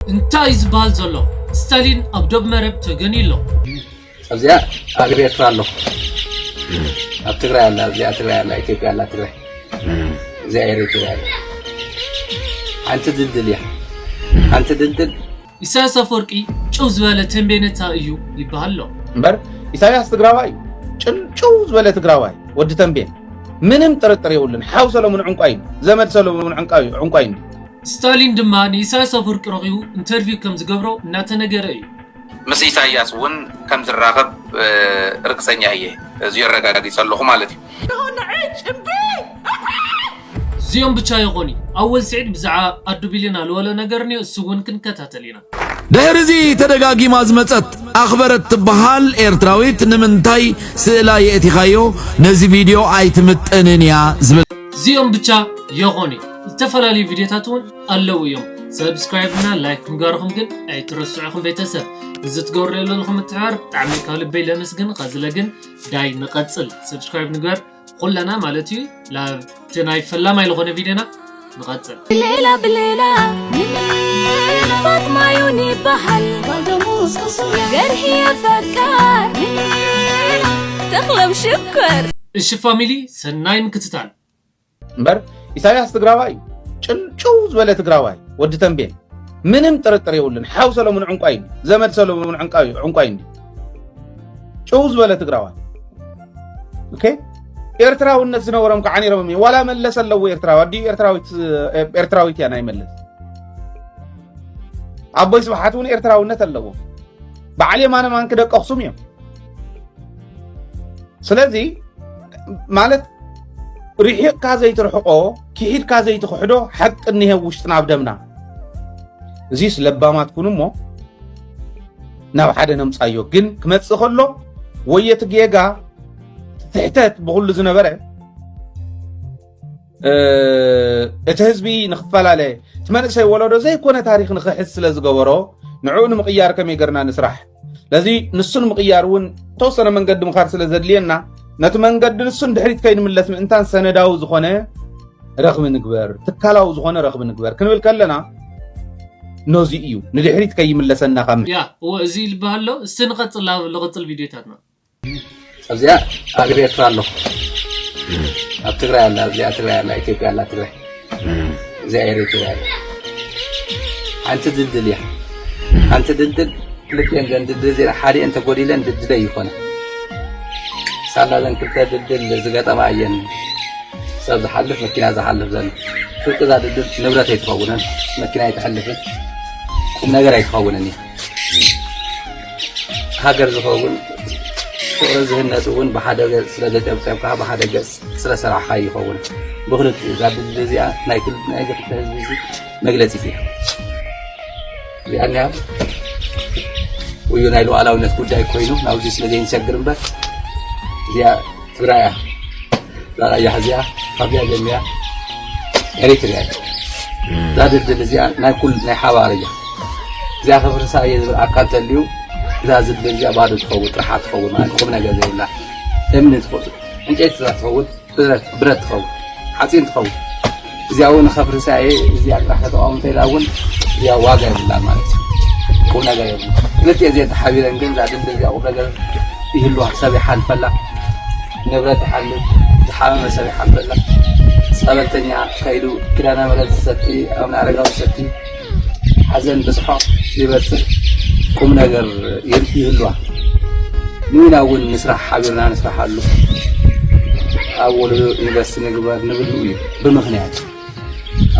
እንታይ እዩ ዝበሃል ዘሎ? ስታሊን ኣብ ዶብ መረብ ተገንዩ ኣሎ። ኣብዚኣ ኣብ ኤርትራ ኣሎ፣ ኣብ ትግራይ ኣላ፣ ኣብዚኣ ትግራይ ኣላ፣ ኢትዮጵያ ኣላ፣ ትግራይ እዚኣ ኤሪትራ ኣላ። ሓንቲ ድልድል እያ፣ ሓንቲ ድልድል። ኢሳያስ ኣፈወርቂ ጭው ዝበለ ተንቤነታ እዩ ይበሃል ኣሎ። እምበር ኢሳያስ ትግራዋይ እዩ። ጭልጭው ዝበለ ትግራዋይ ወዲ ተንቤን ምንም ጥርጥር የብሉን። ሓው ሰለሙን ዕንቋይ እዩ። ዘመድ ሰለሙን ዕንቋይ እዩ። ስታሊን ድማ ንኢሳያስ ኣፈወርቂ ረኺቡ ኢንተርቪው ከም ዝገብሮ እናተነገረ እዩ። ምስ ኢሳያስ እውን ከም ዝራኸብ ርግፀኛ እየ። እዚ የረጋጊፀ ኣለኹ ማለት እዩ። እዚኦም ብቻ ይኾኒ ኣወል ስዒድ ብዛዕባ ኣዱ ቢልና ልወለ ነገር እኒኦ እሱ እውን ክንከታተል ኢና። ድሕሪ እዚ ተደጋጊማ ዝመጸት ኣኽበረት ትበሃል ኤርትራዊት ንምንታይ ስእላ የእቲኻዮ? ነዚ ቪድዮ ኣይትምጥንን እያ ዝብል። እዚኦም ብቻ የኾኒ ዝተፈላለዩ ቪድዮታት እውን ኣለዉ እዮም። ሰብስክራይብ እና ላይክ ምግባርኹም ግን ኣይትረስዑኹም ቤተሰብ። እዚ ትገብሩ ዘለኹም ምትሕባር ብጣዕሚ ካብ ልበይ ለመስግን። ኸዝለ ግን ዳይ ንቐጽል ሰብስክራይብ ንግበር ኩለና ማለት እዩ። ላብቲ ናይ ፈላማይ ዝኾነ ቪድዮና ንቐጽል። ብሌላ ብሌላ ፋጥማዩን ይበሃል ገርህየ ፈቃር ተኽሎም ሽኮር። እሺ ፋሚሊ ሰናይ ምክትታል። እምበር ኢሳያስ ትግራዋይ እዩ። ጭልጭው ዝበለ ትግራዋይ ወዲ ተንቤን ምንም ጥርጥር የብሉን። ሓው ሰለሙን ዕንቋይ እዩ። ዘመድ ሰለሙን ዕንቋይ እዩ። ዕንቋይ እዩ። ጭው ዝበለ ትግራዋይ። ኦኬ፣ ኤርትራውነት ዝነበሮም ከዓ ነይሮም እዮም። ዋላ መለስ ኣለዎ ኤርትራዊ ኣዲ ኤርትራዊት ኤርትራዊት እያ ናይ መለስ። ኣቦይ ስብሓት እውን ኤርትራውነት ኣለዎ። በዓል የማነ ማንኪ ደቂ ኣኽሱም እዮም። ስለዚ ማለት ርሒቕካ ዘይትርሕቆ፣ ክሒድካ ዘይትክሕዶ ሓቂ እኒሀ ውሽጥና ኣብ ደምና። እዚስ ለባማት ኩኑ እሞ ናብ ሓደ ነምጻዮ። ግን ክመጽእ ከሎ ወይ እቲ ጌጋ ትሕተት ብኹሉ ዝነበረ እቲ ህዝቢ ንክፈላለ እቲ መንእሰይ ወለዶ ዘይኮነ ታሪክ ንክሕዝ ስለ ዝገበሮ ንዕኡ ንምቕያር ከመይ ገርና ንስራሕ። ስለዚ ንሱ ንምቕያር እውን ተወሰነ መንገዲ ምኻድ ስለ ዘድልየና ነቲ መንገዲ ንሱ ንድሕሪት ከይንምለስ ምእንታን ሰነዳዊ ዝኾነ ረኽቢ ንግበር፣ ትካላዊ ዝኾነ ረኽቢ ንግበር ክንብል ከለና ነዚ እዩ ንድሕሪት ከይምለሰና ካብ ያ እወ እዚ ይልበሃሎ። እስቲ ንቐጽል ናብ ልቕጽል ቪድዮታትና። ኣብዚኣ ኣብ ኤርትራ ኣለኹ፣ ኣብ ትግራይ ኣላ፣ ኣብዚኣ ትግራይ ኣላ፣ ኢትዮጵያ ኣላ ትግራይ፣ እዚኣ ኤሪትራ ኣላ። ሓንቲ ድልድል እያ፣ ሓንቲ ድልድል ክልቲኤን ዘን ድልድል እዚኤን ሓዲኤን ተጎዲለን ድልድለይ ይኾነ። ሳላ ዘን ክልተ ድልድል ዝገጠማ እየን ሰብ ዝሓልፍ መኪና ዝሓልፍ ዘሎ። ፍርቂ እዛ ድልድል ንብረት ኣይትኸውንን፣ መኪና ኣይትሕልፍን፣ ቁም ነገር ኣይትኸውንን እያ። ሃገር ዝኸውን ፍቕሪ ዝህነጽ እውን ብሓደ ገጽ ስለ ዘጨብጨብካ ብሓደ ገጽ ስለ ሰራሕካ ይኸውን። ብኽልቲኡ እዛ ድልድል እዚኣ ናይ ክል- ናይ ክልተ ህዝቢ እዚ መግለጺት እያ። እዚኣ እኒኣ ውዩ ናይ ሉዓላውነት ጉዳይ ኮይኑ ናብዚ ስለ ዘይንሰግር እምበር እዚኣ ትግራይ እያ። እዛ ቀያሕ እዚኣ ካብዚኣ ጀሚራ ኤሪትሪያ እያ። እዛ ድልድል እዚኣ ናይ ኩል ናይ ሓባር እያ። እዚኣ ከፍርሳ እየ ዝብል ኣካል ተልዩ እዛ ዝብል እዚኣ ባዶ ትኸውን፣ ጥርሓ ትኸውን፣ ማለት ቁም ነገር ዘይብላ እምኒ ትኸውን፣ ዕንጨይቲ እዛ ትኸውን፣ ብረት ብረት ትኸውን፣ ሓፂን ትኸውን። እዚኣ እውን ከፍርሳ እየ እዚኣ ጥራሕ ከተቃውም እንተኢላ እውን እዚኣ ዋጋ የብላን ማለት እዩ። ቁም ነገር የብሉ። ክልቲኤ እዚአ ተሓቢረን ግን እዛ ድልድል እዚኣ ቁም ነገር ይህልዋ፣ ሰብ ይሓልፈላ፣ ንብረት ይሓልፍ፣ ዝሓመመ ሰብ ይሓልፈላ፣ ጸበልተኛ ከይዱ ኪዳነ ምሕረት ዝሰቲ፣ ኣቡነ ኣረጋዊ ዝሰቲ፣ ሓዘን ብዝሖ ይበጽሕ፣ ቁም ነገር ይህልዋ። ንዊና እውን ንስራሕ ሓቢርና ንስራሓሉ። ኣብ ወለዶ ኢንቨስት ንግበር ንብሉ እዩ ብምኽንያት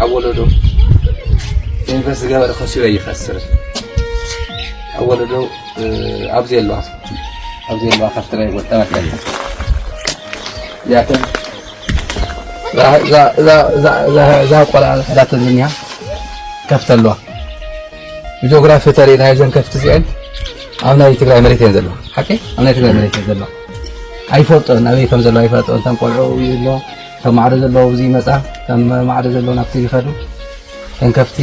ኣብ ወለዶ ኢንቨስት ዝገበረ ከሲሩ ይኸስር። ኣብ ወለዶ ኣብዚ የለዋ፣ ኣብዚ የለዋ ከፍቲ ናይ ወጣ መጣ ያተ እዛ ቆልዓ ሕዛተን ዝኒሃ ከፍቲ ኣለዋ። ብጂኦግራፊ ተሪእና እዘን ከፍቲ እዚአን ኣብ ናይ ትግራይ መሬት እየን ዘለዋ። ሓቂ ኣብ ናይ ትግራይ መሬት እየን ዘለዋ። ኣይፈልጦን ኣበይ ከም ዘለዋ ኣይፈልጦን። እተን ቆልዑ ይብሎ እቶም ማዕዶ ዘለዉ ኣብዚ ይመፃ፣ እቶም ማዕዶ ዘለዉ ናብቲ ይኸዱ። እተን ከፍቲ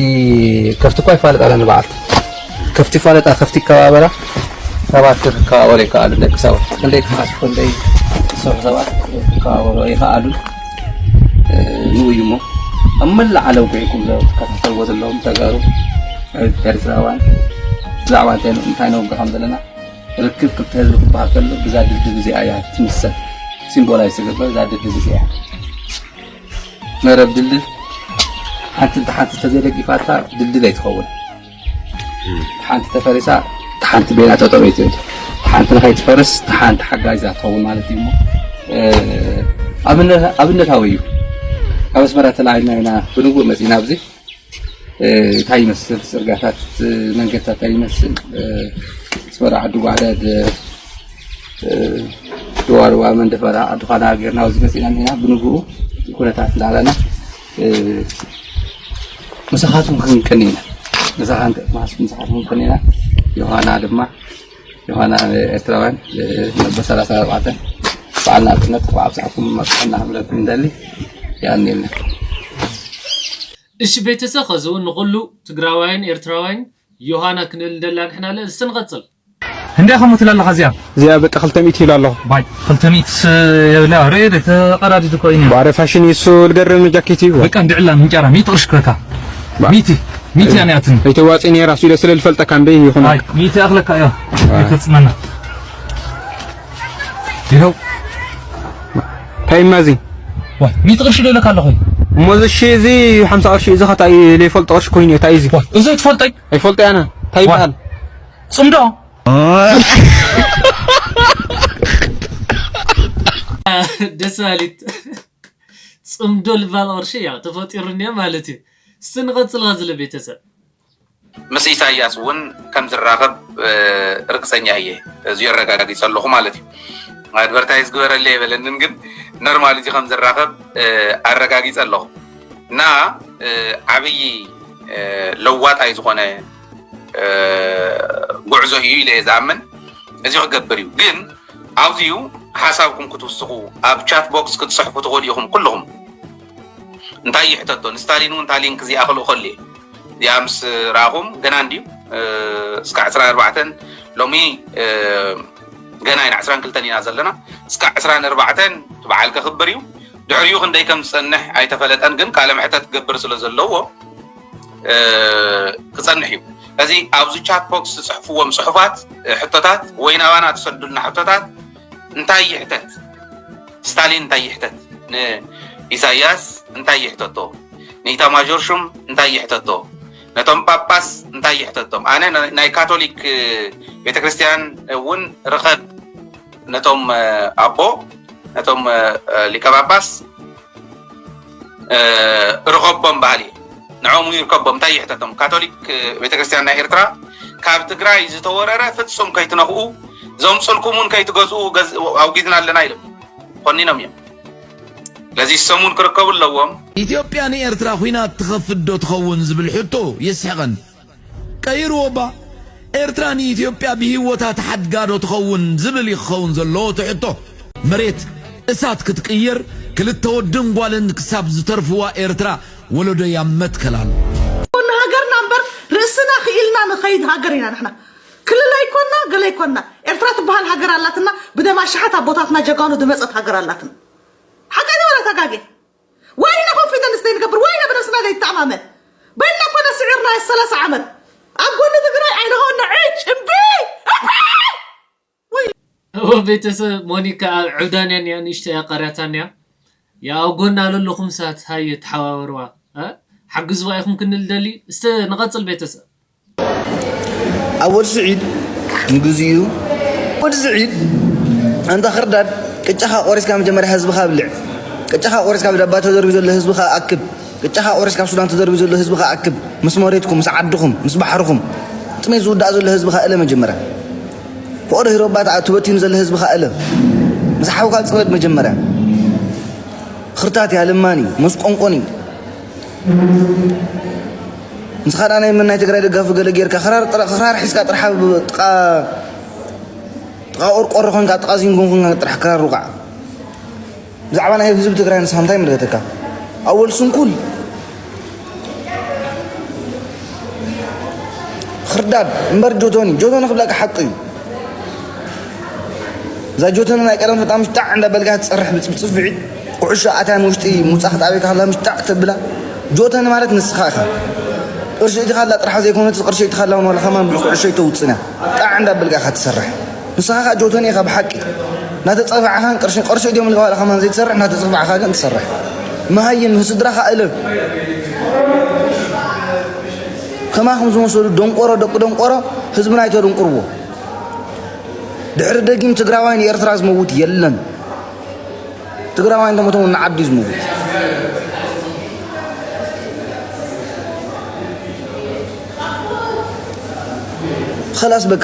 ከፍቲ እኳ ይፋለጣ ኣለኒ በዓልቲ ከፍቲ ይፋለጣ፣ ከፍቲ ይከባበራ። ሰባት ክከባበሩ ይከኣሉ። ደቂ ሰባት ክንደይ ክሓሱ ክንደይ ዝሰርሑ ሰባት ክከባበሩ ይኸኣሉ። ንኡ እዩ እሞ ኣብ መላእ ዓለም ኮይንኩም ትከታተልዎ ዘለኹም ተጋሩ ኤርትራውያን ብዛዕባ እንታይ እንታይ ነውግሖም ዘለና ርክብ ክልተ ህዝቢ ክበሃል ከሎ ብዛ ድልድል እዚኣ እያ ትምሰል። ሲምቦላይዝ ትገብር እዛ ድልድል እዚኣ። መረብ ድልድል ሓንቲ ሓንቲ ተዘይደጊፋታ ድልድል ኣይትኸውን። ሓንቲ ተፈሪሳ ሓንቲ ቤና ጠጠው ኣይትብል። ሓንቲ ንኸይትፈርስ ሓንቲ ሓጋይዛ ትኸውን ማለት እዩ። እሞ ኣብነታዊ እዩ። ካብ ኣስመራ ተላዒልና ኢና ብንጉእ መፂና ኣብዚ እንታይ ይመስል፣ ጽርጋታት መንገድታት እንታይ ይመስል፣ ኣስመራ ዓዲ ጓዕዳድ፣ ድዋርዋ መንደፈራ ዓዲ ኳና ገርና ኣብዚ መጺና እኒና። ብንግኡ ኩነታት እንዳለና ምሳኻትኩም ክንቀኒ ኢና። ምሳኻትኩም ክንቀኒ ኢና። ዮሃና ድማ ዮሃና ኤርትራውያን በሰላሳ ኣርባዕተ በዓል ናጽነት ኣብ ሳዕኩም መብጽሐና ክብለኩም እንደሊ ያኔልና። እሺ ቤተሰብ ከዚ እውን ንኹሉ ትግራዋይን ኤርትራዋይን ዮሃና ክንብል እንደላ ንሕና ለ እስቲ ንቐጽል። እንዲያ ከምኡ ትላለኻ እዚኣ እዚኣ በቃ ክልተ ሚእቲ ይብላ ኣለኹ። ባይ ክልተ ሚእቲ የብላ ሬ ተቀዳዲድ እኮ እዩ። ባረ ፋሽን እዩ እሱ ልገርም ጃኬት እዩ። በቃ እንድዕላ ምንጫራ ሚእቲ ቅርሽ ክረካ ሚእቲ ሚእቲ ኣነ ኣትን ኣይተዋጽእን እየ ራሱ ኢለ ስለ ልፈልጠካ እንደ ይኹን። ኣይ ሚእቲ ኣኽለካ እዮ ኣይተጽመና። ይኸው እንታይ እማ እዚ ዋ ሚእቲ ቅርሺ ዶ ኢለካ ኣለኹ። እሞ እዚ ሺ እዚ ሓምሳ ቅርሺ እዚ ኸ እንታይ ለይፈልጦ ቅርሺ ኮይኑ እዩ እንታይ እዩ እዚ? ዋ እዚ ትፈልጦ ኣይፈልጦ ኣነ እንታይ ይበሃል? ጽምዶ ደስ በሃሊት ጽምዶ ልባል ቅርሺ ያው ተፈጢሩ እኒኦ ማለት እዩ። እስቲ ንቐጽል ኸዚ ለቤተሰብ ምስ ኢሳያስ እውን ከም ዝራኸብ ርግፀኛ እየ። እዚ ኣረጋጊፀ ኣለኹ ማለት እዩ። ኣድቨርታይዝ ግበረለይ ኣይበለንን፣ ግን ኖርማል እዚ ከም ዝራኸብ ኣረጋጊፀ ኣለኹ እና ዓብዪ ለዋጣይ ዝኾነ ጉዕዞ እዩ ኢለ እየ ዝኣምን። እዚ ክገብር እዩ ግን ኣብዚዩ ሓሳብኩም ክትውስኹ ኣብ ቻት ቦክስ ክትፅሕፉ ትኽእሉ ኢኹም ኩልኹም። እንታይ ይሕተቶ ንስታሊን እውን ታሊንክ እዚኣ ክልእኸሉ እየ። እዚኣ ምስ ረኣኹም ገና እንድዩ እስካዕ ዕስራን ኣርባዕተን ሎሚ ገና ኢና ዕስራን ክልተን ኢና ዘለና። እስካዕ ዕስራን ኣርባዕተን እቲ በዓል ከኽብር እዩ። ድሕሪኡ ክንደይ ከም ዝፀንሕ ኣይተፈለጠን፣ ግን ቃለ መሕተት ክገብር ስለ ዘለዎ ክፀንሕ እዩ። እዚ ኣብዚ ቻት ቦክስ ትፅሕፍዎም ፅሑፋት፣ ሕቶታት ወይ ናባና ትሰዱልና ሕቶታት እንታይ ይሕተት? ስታሊን እንታይ ይሕተት? ንኢሳያስ እንታይ ይሕተቶ? ንኢታማዦር ሹም እንታይ ይሕተቶ? ነቶም ጳጳስ እንታይ ይሕተቶም? ኣነ ናይ ካቶሊክ ቤተክርስትያን እውን ርኸብ ነቶም ኣቦ ነቶም ሊቀ ጳጳስ ርኸቦም ባህሊ ንዖም ይርከቦም እንታይ ይሕተቶም? ካቶሊክ ቤተክርስትያን ናይ ኤርትራ ካብ ትግራይ ዝተወረረ ፍጹም ከይትነኽኡ ዘምፅልኩም እውን ከይትገዝኡ ኣውጊዝና ኣለና ኢሎም ኮኒኖም እዮም። ስለዚ ሰሙን ክርከቡ ኣለዎም። ኢትዮጵያ ንኤርትራ ኹናት ትኸፍት ዶ ትኸውን ዝብል ሕቶ የስሕቐን። ቀይርዎ እባ ኤርትራ ንኢትዮጵያ ብሂወታ ትሓድጋ ዶ ትኸውን ዝብል እዩ ክኸውን ዘለዎ እቲ ሕቶ። መሬት እሳት ክትቅየር ክልተ ወድን ጓልን ክሳብ ዝተርፍዋ ኤርትራ ወለዶ ያብ መትከል ኣሎ። ንሃገርና እምበር ርእስና ክኢልና ንኸይድ ሃገር ኢና ንሕና። ክልል ኣይኮና ገለ ኣይኮና ኤርትራ ትበሃል ሃገር ኣላትና። ብደም ኣሽሓት ኣቦታትና ጀጋኑ ዝመጸት ሃገር ኣላትና። ሓቀይ ወላ ተጋግየ? ዋይና ኮንፊደንስ ዘይንገብር ዋይና ብነብስና ዘይተኣማመን በይና ኮነ ስዒርና ሰላሳ ዓመት ኣብ ጎኒ ትግራይ ኣይንኾንና ዕጭ እምቢ። እወ ቤተሰብ ሞኒካ ኣብ ዕብዳንያ እኒኣ ንእሽተይ ኣቃርያታ እኒኣ። ያው ጎና ለለኹም ሳት ሃየ ተሓባበርዋ። እ? ሓግዝዋ ኢኹም ክንል ደሊ። እስተ ንቐጽል ቤተሰብ። ኣወል ስዒድ ንግዚኡ ወዲ ስዒድ ኣንታ ኽርዳድ ቅጫኻ ቆሪስካ መጀመርያ ህዝብኻ ብልዕ ቅጫኻ ቆሪስካ ብዳባ ተዘርቢ ዘሎ ህዝብኻ ኣክብ ቅጫኻ ቆሪስካ ኣብ ሱዳን ተዘርቢ ዘሎ ህዝብኻ ኣክብ ምስ መሬትኩም ምስ ዓድኹም ምስ ባሕርኹም ጥሜት ዝውዳእ ዘሎ ህዝብኻ እለ መጀመርያ ፈቐዶ ሂሮባ ተበቲኑ ዘሎ ህዝብኻ እለ ምስ ሓውካ ጽበድ መጀመርያ ኽርታት እያ ለማኒ መስቆንቆኒ ንስኻ ደኣ ናይ መን ናይ ትግራይ ደጋፊ ገለ ጌርካ ክራር ጥራ- ክራር ሒዝካ ጥራሕ ኣብ ጥቓ ጥቓ ቆርቆሮ ኮንካ ጥቓ ዚንጎን ኮንካ ጥራሕ ክራር ውቃዕ ብዛዕባ ናይ ህዝቢ ትግራይ ንስኻ እንታይ ይምልከተካ ኣወል ስንኩል ኽርዳድ እምበር ጆቶኒ ጆቶኒ ክብለካ ሓቂ እዩ እዛ ጆተኒ ናይ ቀደም ፈጣ ምሽጣዕ እንዳበልካ ትፀርሕ ብፅብፅብዒ ኩዕሾ ኣትያ ንውሽጢ ምውፃእ ክጣበካ ከላ ምሽጣዕ ተብላ ጆተኒ ማለት ንስኻ ኢኻ ቅርሺ እቲኻላ ጥራሕ ዘይኮነት፣ ቅርሺ እቲኻላ እውን ዋላ ከማን ብልኩዕ ሸይ ተውፅና። ጣዕ እንዳበልካ ኢኻ ትሰርሕ። ንስኻ ከዓ ጆቶኒ ኢኻ ብሓቂ። እናተፀፋዕኻን ቅርሺ፣ ቅርሺ ድዮም ኢልካ ዋላ ከማን ዘይትሰርሕ፣ እናተፀፋዕኻ ግን ትሰርሕ። መሃይም ንስድራኻ እለብ። ከማኹም ዝመሰሉ ደንቆሮ፣ ደቂ ደንቆሮ፣ ህዝብና ኣይተደንቁርዎ። ድሕሪ ደጊም ትግራዋይ ንኤርትራ ዝመውት የለን። ትግራዋይ እንተሞተ እውን ንዓዱ እዩ ዝመውት። ኸላስ በቃ።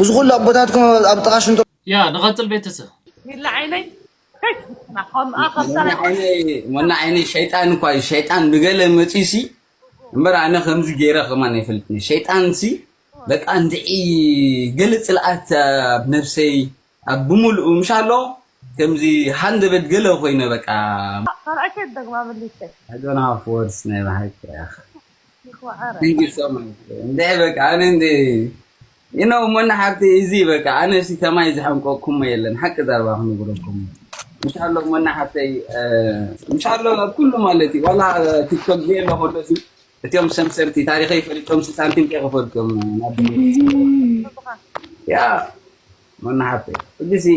እዚ ኩሉ ኣቦታትኩም ኣብ ጥቓ ሽንቶ ያ ንቐጽል ቤተሰብ። ሚላ ዓይነይ ናኾም ኣኸምታ መና ዓይነይ መና ዓይነይ ሸይጣን እኳ እዩ። ሸይጣን ብገለ መጺሲ እምበር ኣነ ከምዚ ገይረ ከማን ኣይፈልጥን። ሸይጣን ሲ በቃ እንድዒ ገለ ጽልኣት ኣብ ነብሰይ ኣብ ብምሉኡ ምሽ ኣሎ ከምዚ ሃንደበት ገለ ኮይነ በቃ ካልኣይ ከይት ደግማ መሊሰ I don't have words ናይ ብሓቂ ያኸ ይኹዓረ Thank you so much እንድዒ በቃ ኣነ እንድዒ you know መና ሓብቲ እዚ በቃ ኣነ ሲ ከማይ ዝሐንቆቅኩሞ የለን ሓቂ ዘረባ ክንግረኩም ምሻሎ መና ሓብተይ ምሻሎ ኣብ ኩሉ ማለት እዩ ዋላ ቲክቶክ ዘየለ ከሎ ሲ እቲኦም ሰምሰርቲ ታሪኸይ ፈሊጦም ሲ ሳንቲም ከይኸፈልኩም ናብ ያ መና ሓብተይ እዚ ሲ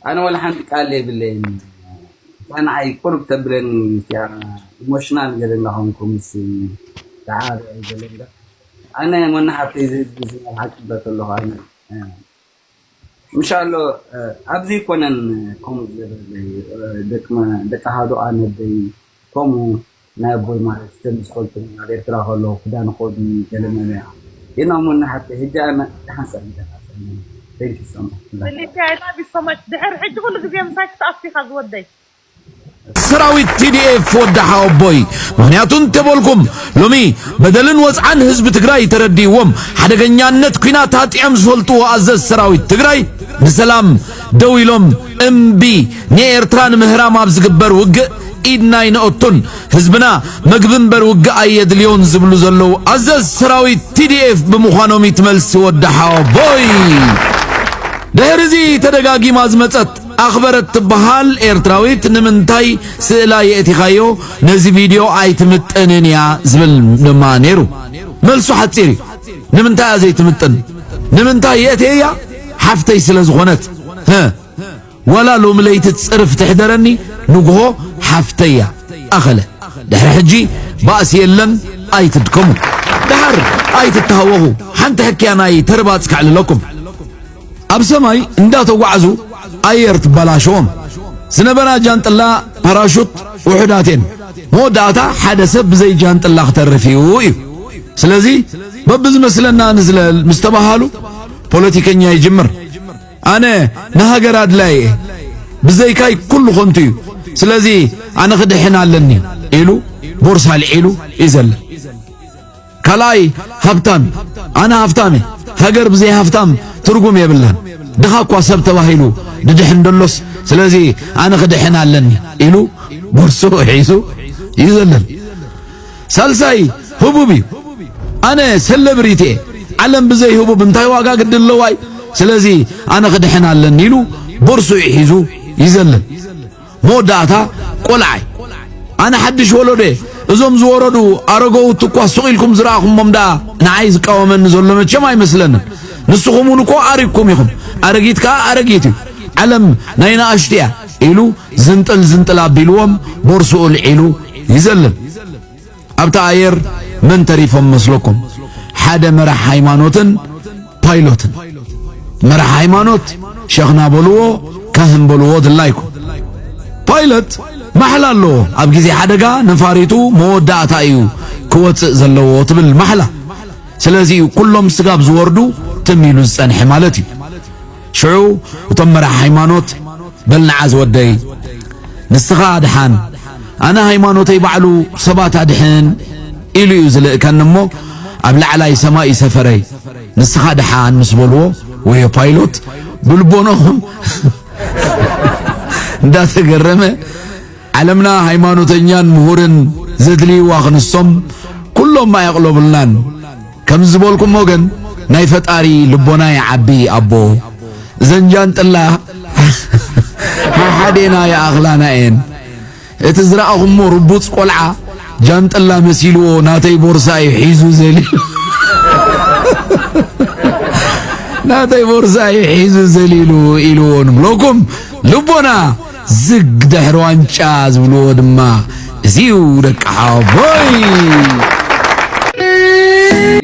ኣነ ወላ ሓንቲ ቃል የብለይን እታ ንዓይ ቁርብ ተብለኒ እቲኣ ኢሞሽናል ገለ እንዳኾንኩ ምስ ደዓ ገለ እንዳ ኣነ መና ሓብተይ ዝህዝብ ዝናብ ሓቂ እብለቶ ኣለኹ ኣነ ምሻሎ ኣብዚ ይኮነን ከምኡ ዝበለይ ደቂ ሃዱኣ ነደይ ከምኡ ናይ ኣቦይ ማለት ከም ዝፈልጡ ኣብ ኤርትራ ከለዉ ክዳን ኾድኒ ገለመለያ የናሙና ሓቂ ሕጂ ኣነ ሓንሳብ ተሓሰኒ Thank you so much. Felicia, I love you so much. ድሕር ሕጂ ኩሉ ግዜ ምሳይ ክትኣቱ ኢኻ ዝወደይ። ሰራዊት ቲ ዲ ኤፍ ወዲ ሓወቦይ ምኽንያቱ እንተበልኩም ሎሚ በደልን ወፅዓን ህዝቢ ትግራይ ተረዲእዎም ሓደገኛነት ኲናት ኣጢዖም ዝፈልጥዎ ኣዘዝ ሰራዊት ትግራይ ንሰላም ደው ኢሎም እምቢ ንኤርትራ ንምህራም ኣብ ዝግበር ውግእ ኢድና ኣይነእቱን ህዝብና መግቢ እምበር ውግእ ኣየድልዮን ዝብሉ ዘለዉ ኣዘዝ ሰራዊት ቲ ዲ ኤፍ ብምዃኖም ይትመልሲ ወዲ ሓወቦይ ድሕሪ እዚ ተደጋጊማ ዝመፀት ኣኽበረት ትበሃል ኤርትራዊት ንምንታይ ስእላ የእቲኻዮ ነዚ ቪድዮ ኣይትምጥንን እያ ዝብል ድማ ነይሩ። መልሱ ሓፂር እዩ። ንምንታይ እያ ዘይትምጥን? ንምንታይ የእትየያ? ሓፍተይ ስለ ዝኾነት። ዋላ ሎሚ ለይቲ ፅርፍ ትሕደረኒ ንግሆ ሓፍተይ እያ። ኣኸለ ድሕሪ ሕጂ ባእሲ የለን ኣይትድከሙ። ደሓር ኣይትተሃወኹ። ሓንቲ ሕክያ ናይ ተርባፅ ከዕልለኩም። ኣብ ሰማይ እንዳተጓዓዙ ኣየር ትበላሸዎም። ዝነበራ ጃንጥላ ፓራሹት ውሑዳት እየን። መወዳእታ ሓደ ሰብ ብዘይ ጃንጥላ ክተርፍ እዩ እዩ። ስለዚ በብዝመስለና ንዝለል ምስ ተባሃሉ ፖለቲከኛ ይጅምር። ኣነ ንሃገር ኣድላይ እየ። ብዘይካይ ኩሉ ከንቱ እዩ። ስለዚ ኣነ ክድሕን ኣለኒ ኢሉ ቦርሳ ኣልዒሉ ይዘልል። ካልኣይ ሃብታም እዩ። ኣነ ሃፍታም እየ። ሃገር ብዘይ ሃፍታም ትርጉም የብላን። ድኻ እኳ ሰብ ተባሂሉ ድድሕን ደሎስ፣ ስለዚ ኣነ ክድሕን ኣለኒ ኢሉ ቦርስኡ ሒዙ ይዘልል። ሳልሳይ ህቡብ እዩ። ኣነ ሰለብሪቲ እየ። ዓለም ብዘይ ህቡብ እንታይ ዋጋ ግዲ ኣለዋ እዩ። ስለዚ ኣነ ክድሕን ኣለኒ ኢሉ ቦርስኡ ሒዙ ይዘልል። መወዳእታ ቆልዓይ ኣነ ሓድሽ ወለዶ እየ። እዞም ዝወረዱ ኣረገውቲ እኳ ሱቕ ኢልኩም ዝረኣኹሞም ደኣ ንዓይ ዝቃወመኒ ዘሎ መቸም ኣይመስለንን። ንስኹም እውን እኮ ኣሪግኩም ኢኹም። ኣረጊት ከኣ ኣረጊት እዩ። ዓለም ናይ ንኣሽቱ እያ ኢሉ ዝንጥል ዝንጥል ኣቢልዎም ቦርስኡ ልዒሉ ይዘልል። ኣብቲ ኣየር መን ተሪፎም መስለኩም? ሓደ መራሕ ሃይማኖትን ፓይሎትን። መራሕ ሃይማኖት ሸኽና በልዎ፣ ካህን በልዎ ድላይኩም። ፓይለት ማሕላ ኣለዎ። ኣብ ግዜ ሓደጋ ነፋሪቱ መወዳእታ እዩ ክወፅእ ዘለዎ ትብል ማሕላ። ስለዚ እዩ ኩሎም ስጋብ ዝወርዱ ትም ኢሉ ዝፀንሐ ማለት እዩ። ሽዑ እቶም መራሕ ሃይማኖት በል ንዓ ዝወደይ ንስኻ ድሓን ኣነ ሃይማኖተይ ባዕሉ ሰባት ኣድሕን ኢሉ እዩ ዝልእከኒ እሞ ኣብ ላዕላይ ሰማይ እዩ ሰፈረይ ንስኻ ድሓን ምስ በልዎ ወዮ ፓይሎት ብልቦኖም እንዳተገረመ ዓለምና ሃይማኖተኛን ምሁርን ዘድልይዋ ክንሶም ኩሎም ኣየቕለቡልናን። ከምዚ ዝበልኩሞ ግን ናይ ፈጣሪ ልቦና ይዓቢ ኣቦ። እዘን ጃንጥላ ሓሓዴና ይኣኽላና እየን። እቲ ዝረኣኹሞ ርቡጽ ቆልዓ ጃንጥላ መሲልዎ ናተይ ቦርሳ እዩ ሒዙ ዘሊሉ ናተይ ቦርሳ እዩ ሒዙ ዘሊሉ ኢልዎ ንብለኩም። ልቦና ዝግ ድሕሪ ዋንጫ ዝብልዎ ድማ እዚዩ ደቂ ሓወቦይ።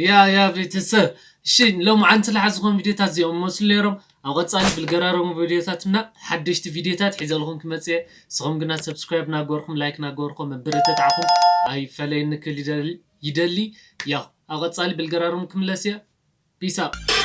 ያ ያ ቤተሰብ እሺ፣ ሎም ዓንቲ ለሓ ዝኾኑ ቪዲዮታት እዚኦም መስሉ ነይሮም። ኣብ ቀጻሊ ብልገራረሙ ቪዲዮታትና ሓደሽቲ ቪዲዮታት ሒዘልኹም ክመጽእ እየ። ንስኹም ግና ሰብስክራይብ ናገርኩም ላይክ ናገርኩም መበረተታዕኹም ኣይፈለየኒ ክል ይደሊ። ያው ኣብ ቀጻሊ ብልገራረሙ ክምለስ እየ። ፒስ ኣውት።